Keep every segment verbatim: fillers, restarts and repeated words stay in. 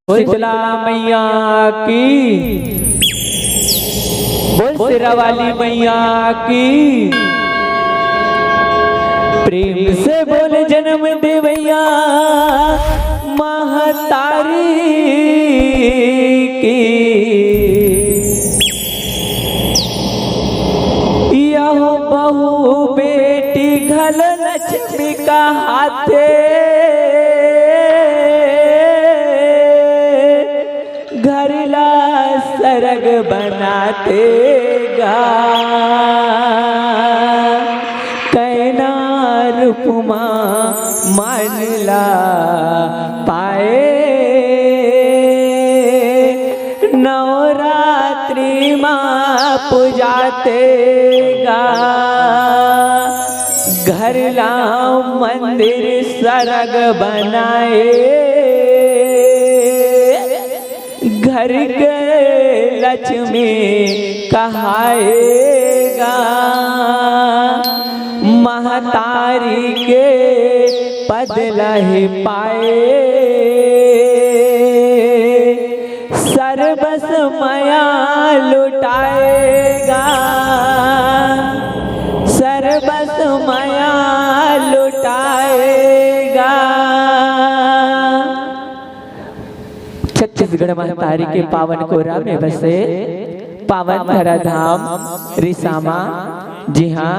बोल शीतला मैया की, बोल शेरा वाली मैया की। प्रेम से बोल जन्म देवैया महतारी की। यह बहू बेटी घलो लक्ष्मी कहाथे। घर ला सरग बनाथे गा। कइना रूप मा मन ला पाए। नवरात्रि मा पूजाथे गा। घर ला मंदिर सरग बनाए। घर के लक्ष्मी कहाए गा। महतारी के पद लहि पाए। सरबस मया लुटाए गा। सरबस मया लुटाए गा। छत्तीसगढ़ महतारी के पावन कोरा में बसे पावन धरा धाम रिसामा, जिहां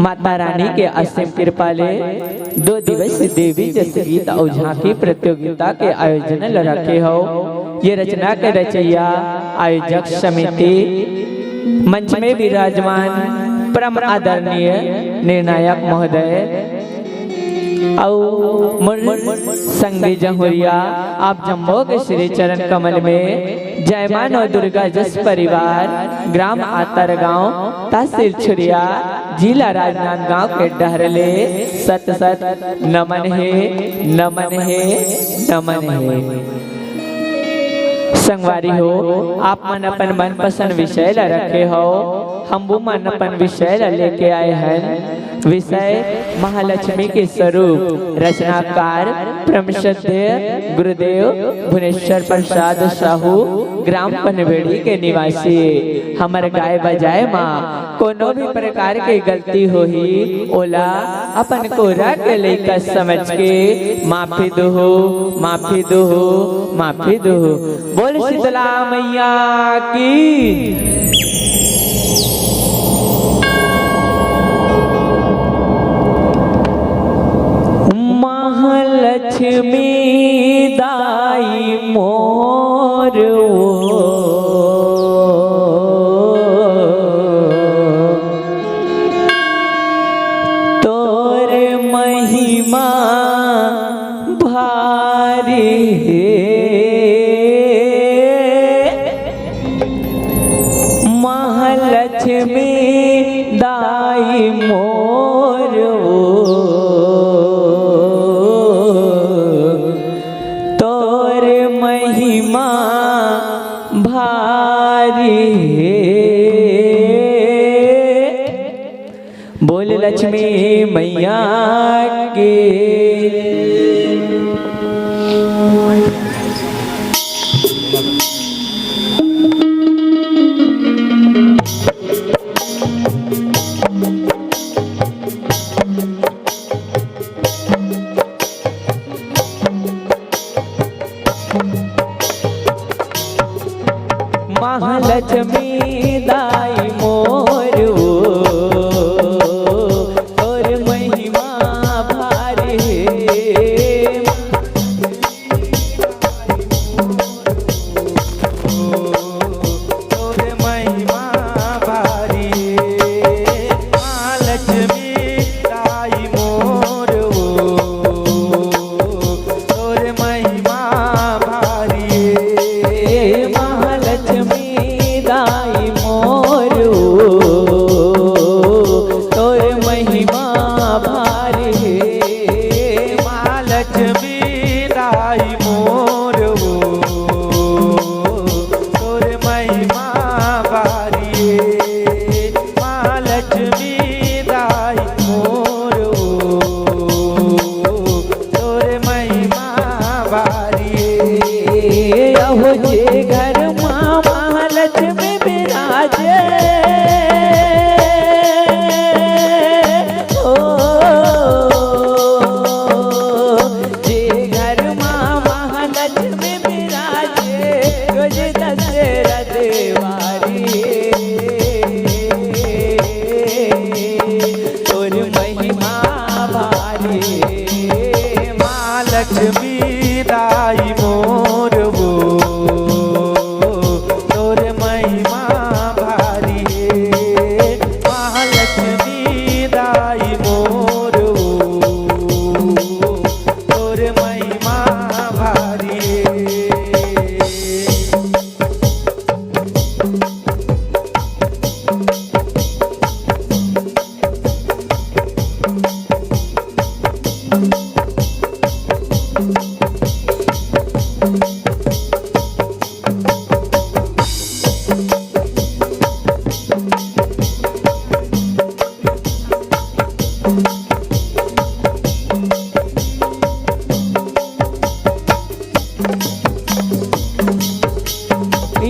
माता रानी के असीम कृपा ले दो दिवसीय देवी जस गीत अउ झांकी प्रतियोगिता के आयोजन ल रखे हव। ये रचना के रचइया आयोजक समिति, मंच में विराजमान परम आदरणीय निर्णायक महोदय अउ मोर संगी जहुरिया, आप जम्मो के श्री चरण कमल में जय माँ नौ दुर्गा जस परिवार, ग्राम आतरगांव, तहसील छुरिया, जिला राजनांदगांव के डहर ले सत सत नमन हे, नमन हे, नमन हे। संगवारी हो, आप मन अपन मनपसंद विषय ला रखे हव, हमू मन अपन विषय ला लेके आए हन। विषय महालक्ष्मी के स्वरूप, रचनाकार परम श्रद्धेय गुरुदेव भुवनेश्वर प्रसाद साहू, ग्राम पनवेड़ी के निवासी। हमर गाय बजाए मा कोनो भी प्रकार के गलती होही, ओला अपन कोरा के लइका समझ के माफी दुहू, माफी दुहू, माफी दुहू। बोल शीतला मैया की। महालक्ष्मी दाई मोर ओ, तोर महिमा भारी हे। महालक्ष्मी दाई मोर ओ, तोर महिमा भारी हे। बोल लक्ष्मी मैया की। महालक्ष्मी दाई मोर ओ, तोर महिमा भारी हे।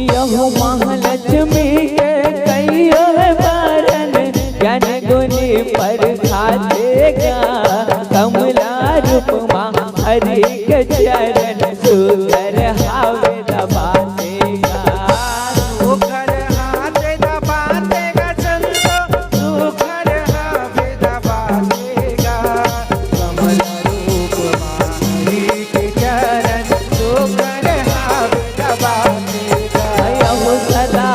यहू महालक्ष्मी के कइयो हे बरन, ज्ञान गुनी परखाथे गा। कमला रूप मा हरि के चरण, सुघर हावे दबाथे गा। सुघर हावे दबाथे गा संतो, सुघर हावे दबाथे गा। कमल रूप मा हरि के चरण, सुघर हावे दबाथे गा। यहू सदा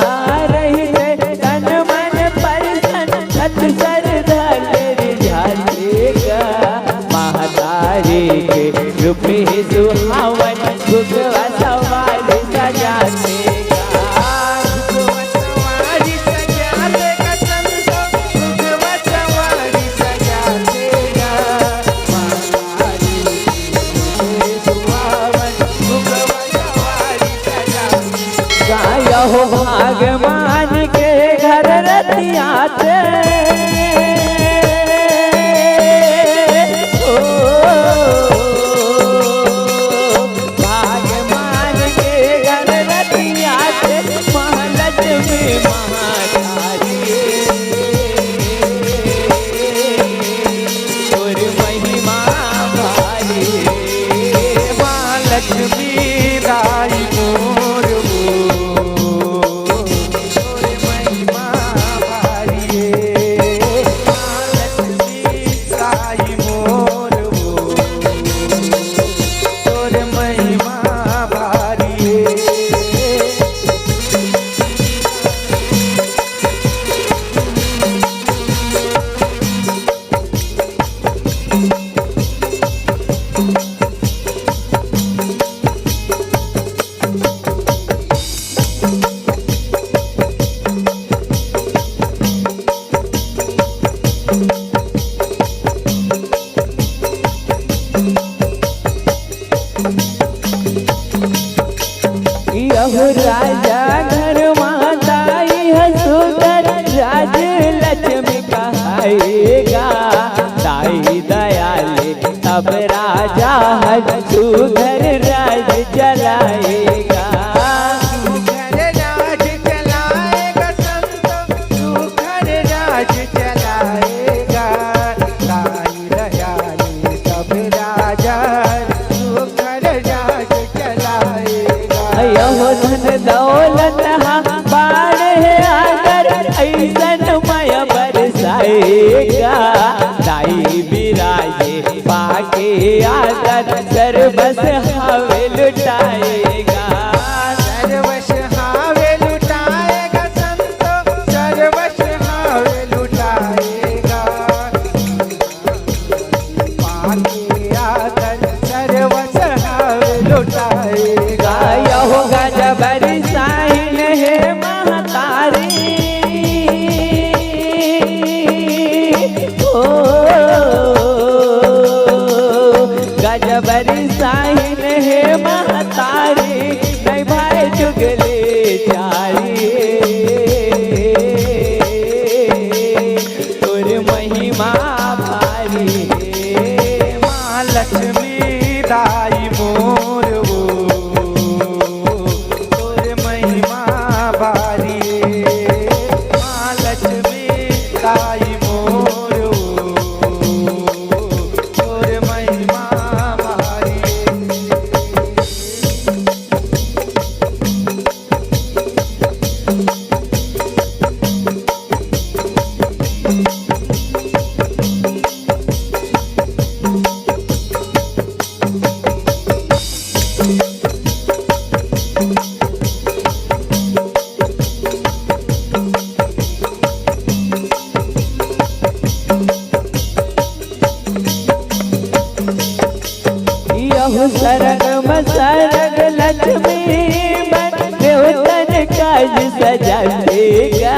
रहिथे तन मन परसन्न, सत सरधा ले रिझाथे गा। महतारी के रूप हे सुहावन, सुघवा सवारी सजाथे गा। सुघवा सवारी सजाथे गा संतो, सुघवा सवारी सजाथे गा। महतारी के रूप हे सुहावन, सुघवा सवारी सजाथे गा। यहू भागमान के घर रतियाथे। ओ, भागमान के घर रतियाथे, महालक्ष्मी महातारी। तोर महिमा भारी, माँ लक्ष्मी दाई मोर ओ। तोर महिमा भारी ए, महालक्ष्मी दाई मोर ओ। तोर महिमा भारी ए। यहू राजा घर मा दाई ह सुघर, राज लक्ष्मी कहाए गा। दाई दयाले तब राजा हर सुघर राज चलाए गा। सुघर राज चलाए गा संतो, सुघर राज चलाए गा। दाई दयाले तब राजा हर सुघर राज चलाए गा। यहू धन दौलत हा बाढ़े आदर, अइसन मया बरसाए गा। दाई बिराजे पाके आदर, सर्वस हावे लुटाए गा। सर्वस हावे लुटाए गा संतो, सर्वस हावे लुटाए गा। पाके आदर सर्वस हावे लुटाए गा। यहू गजब रिसाहिन हे महतारी। ओ, गजब रिसाहिन हे महतारी, नइ भाए चुगली चारी। तोर महिमा भारी हे, माँ लक्ष्मी दाई मोर ओ। तोर महिमा भारी हे, माँ लक्ष्मी दाई मोर ओ। तोर महिमा भारी हे। यहू सरग म सरग लक्ष्मी बन, देवतन काज सजाथे गा।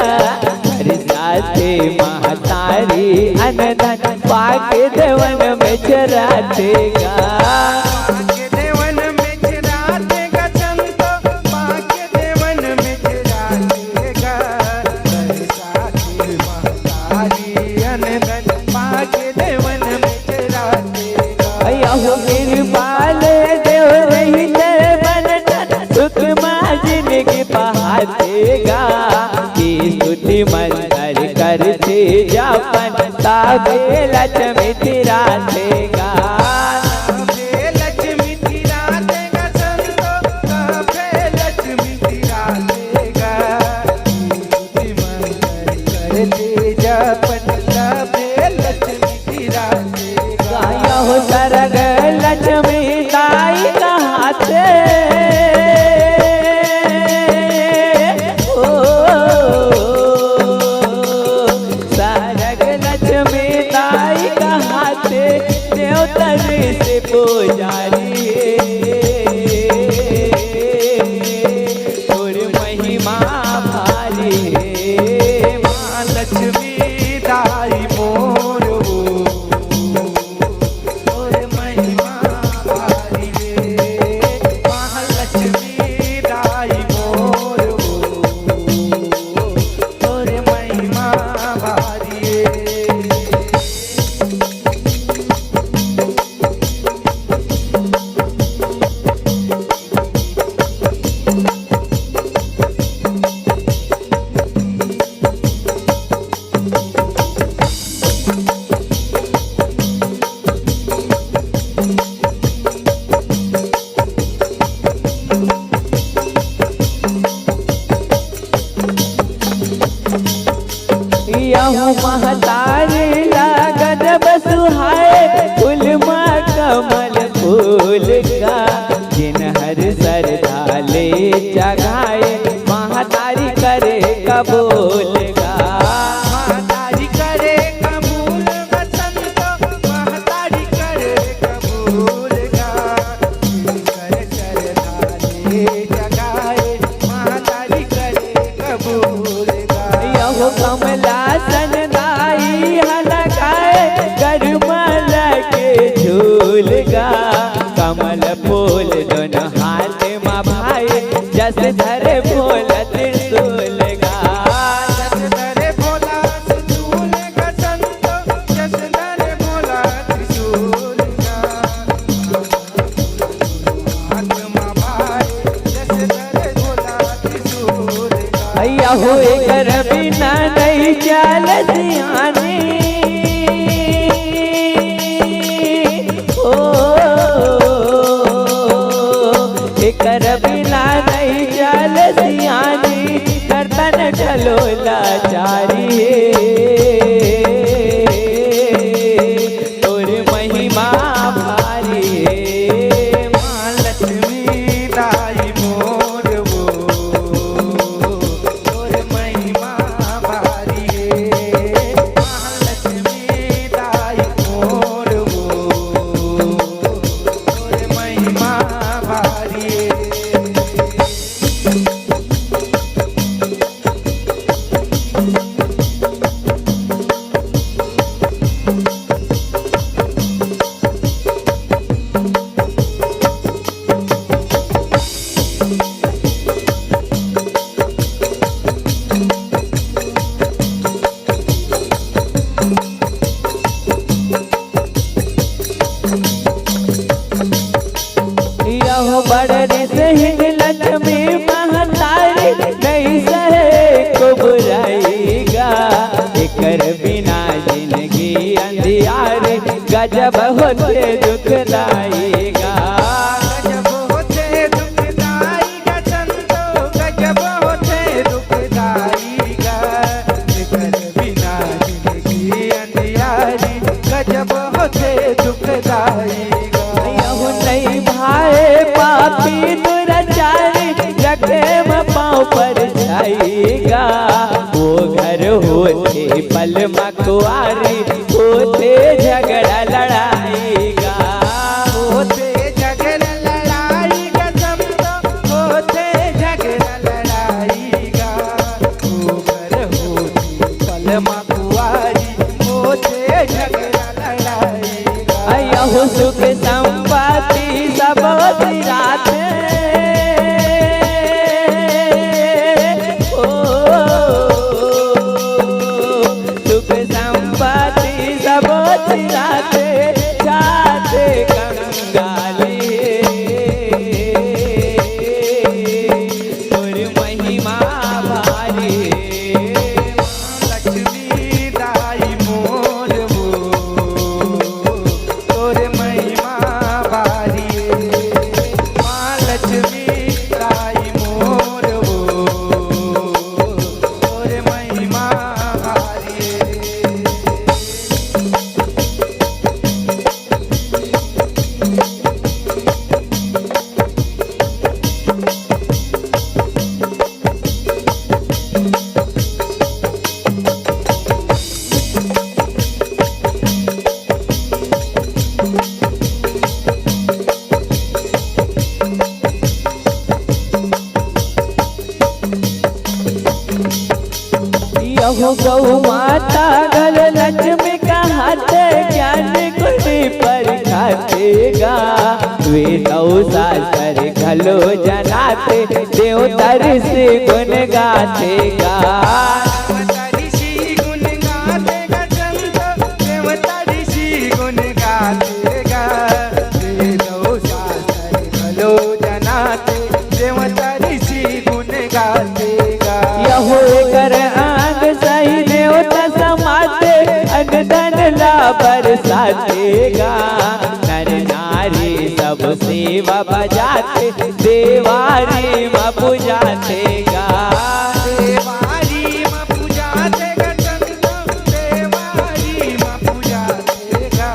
बरसाथे महतारी अन धन, पाके देवन में चराथे गा। पाके देवन में चराथे गा संतो, पाके देवन में चराथे गा। बरसाथे महतारी अन धन, पाके देवन में चराते गा। अयहो कृपा ले देव रहिते बन ठन, सुख मा जिनगी पहाते गा। कि स्तुति मंत्र करते जापन, ताबे लक्ष्मी थिराते गा। ताबे लक्ष्मी थिराते गा संतो, ताबे लक्ष्मी थिराते गा। करते जापन, ताबे लक्ष्मी थिराते गा। अयहो सरग लक्ष्मी दाई कहाते। ओ, सरग लक्ष्मी दाई कहाते, देवतन से पुजारी। तोर महिमा भारी हे, माँ लक्ष्मी दाई मोर। तोर महिमा भारी हे, माँ लक्ष्मी दाई मोर। तोर महिमा भारी हे। यहू महतारी ला गजब सुहाए, फूल मा कमल फूल का। जिन हर सरधा ले जगाए, महतारी करे कबूल का। महतारी करे कबूल का संतो, महतारी करे कबूल का। जिन हर सरधा ले जगाए, महतारी करे कबूल गा। यहू कमलासन दाई हला गाए, गरमाला के झूल गा। कमल फूल दोनों हाथ मा भाई, जस धरे भोला त्रिशूल गा। जस धरे भोला त्रिशूल गा संतो, जस धरे भोला त्रिशूल गा। अयहो एकर बिना नइ चालत आनी। ओ, एकर बिना नइ चालत आनी। करतन ढलोला चारी हे। तोर महिमा भारी हे, माँ लक्ष्मी दाई मोर वो। तोर महिमा भारी हे, माँ लक्ष्मी दाई मोर वो। तोर महिमा भारी हे। यहू बड़ रिसहिन लक्ष्मी महतारी, नइ सहे को बुराई गा। एकर बिना जिनगी अंधियारी, गजब होथे दुखदाई गा। गजब होथे दुखदाई गा संतो, गजब होथे दुखदाई गा। एकर बिना जिनगी अंधियारी, गजब होथे दुखदाई गा। यहू नइ भाए पापी दुराचारी, जखे म पाँव पर छाई गा। वो घर होथे पल म कुआरी, होथे झगड़ा लड़ाई गा। होथे झगड़ा लड़ाई गा, संतो होथे झगड़ा लड़ाई गा। वो घर होथे पल म कुआरी, होथे झगड़ा लड़ाई गा। अयहू सुख संपत्ति सब सिराते। ओ, सुख संपत्ति सब जाते जाते कंगाली हे, तोर महिमा भारी हे। लक्ष्मी दाई मोर वो, तोर महिमा भारी हे। माँ लक्ष्मी दाई मोर वो, तोर महिमा भारी हे। यहू गौ माता घलो लक्ष्मी कहाथे, ज्ञान गुणी परखाथे गा। वेद अउ शास्त्र घलो जनाथे, देवता ऋषि गुण गाथे गा। देवता ऋषि गुण गाथे गा, संत देवता ऋषि गुण गाथे गा। वेद अउ शास्त्र घलो जनाथे, देवता ऋषि गुण गाथे गा। यहू एकर अंग सही नेवता समाथे, अन्न धन ला बरसाथे गा। नर नारी सब सेवा बजाथे, देवारी म पूजाथे गा। देवारी म पूजाथे गा, संत देवारी म पूजाथे गा।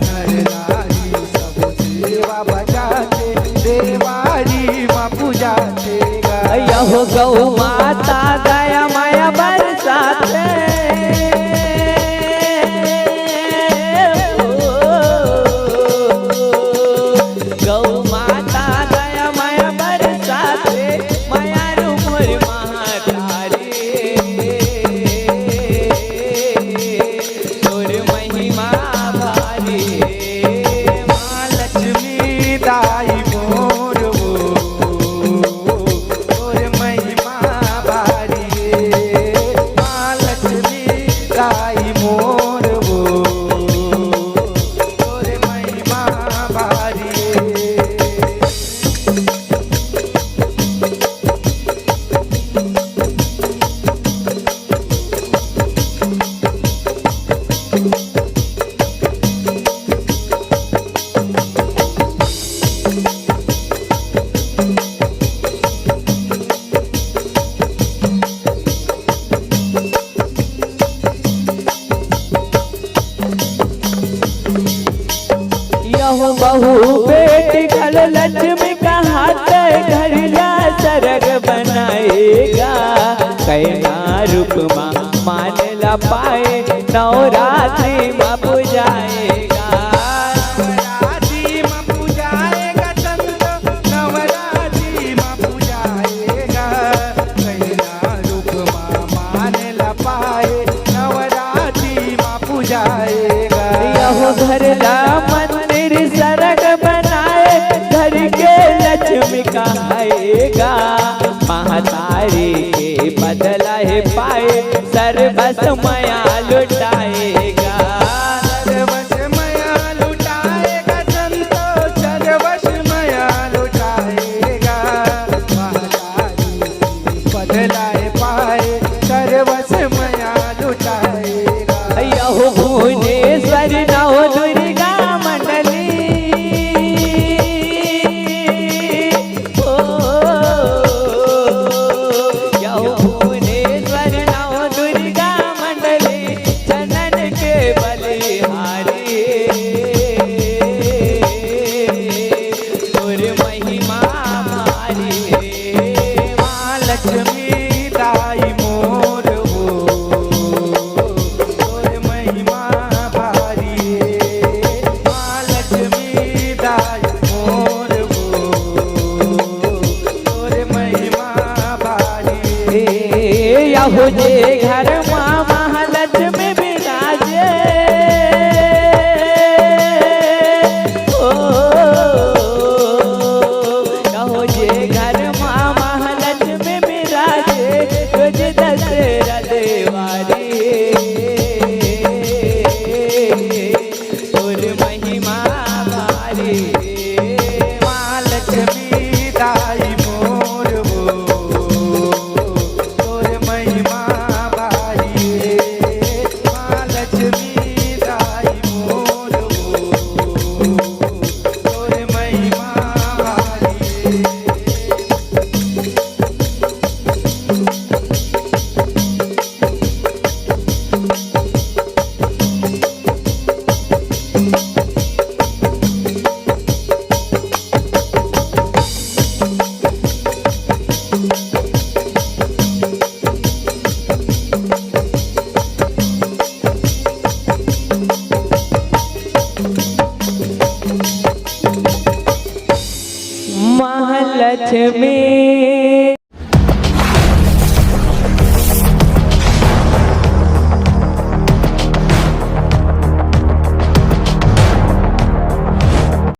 नर नारी सब सेवा बजाथे, देवारी म पूजाथे गा। यहू गौ माता दया मया बरसाथे। गौ माता दया मया बरसाथे, मयारू मोर महतारी। तोर महिमा भारी हे, माँ लक्ष्मी दाई मोर वो। तोर महिमा भारी हे, माँ लक्ष्मी दाई मोर वो। तोर महिमा भारी हे। यहू बहू बेटी घलो लक्ष्मी कहाथे, घर ला सरग बनाए गा। कई ना रूप मा मान ला पाए, नवरात्रि मा पूजाए गा। नवरात्रि मा पूजाए गा, संत नवरात्रि मा पूजाए गा। कई ना रूप मा मान ला पाए, नवरात्रि मा पूजाए गा। यहू घर ला मंदिर सरग बनाए, घर के लक्ष्मी कहाए गा। महतारी के बदला हे पाए, सर्वस मया लुटाए गा। सर्वस मया लुटाए गा, संतोष सर्वस मया लुटाए गा। महतारी बदला हे पाए, सर्वस मया लुटाए गा। यहू भुवनेश्वरी नव दुर्गा मंडली। ओ, यहू भुवनेश्वरी नव दुर्गा मंडली। लक्ष्मी।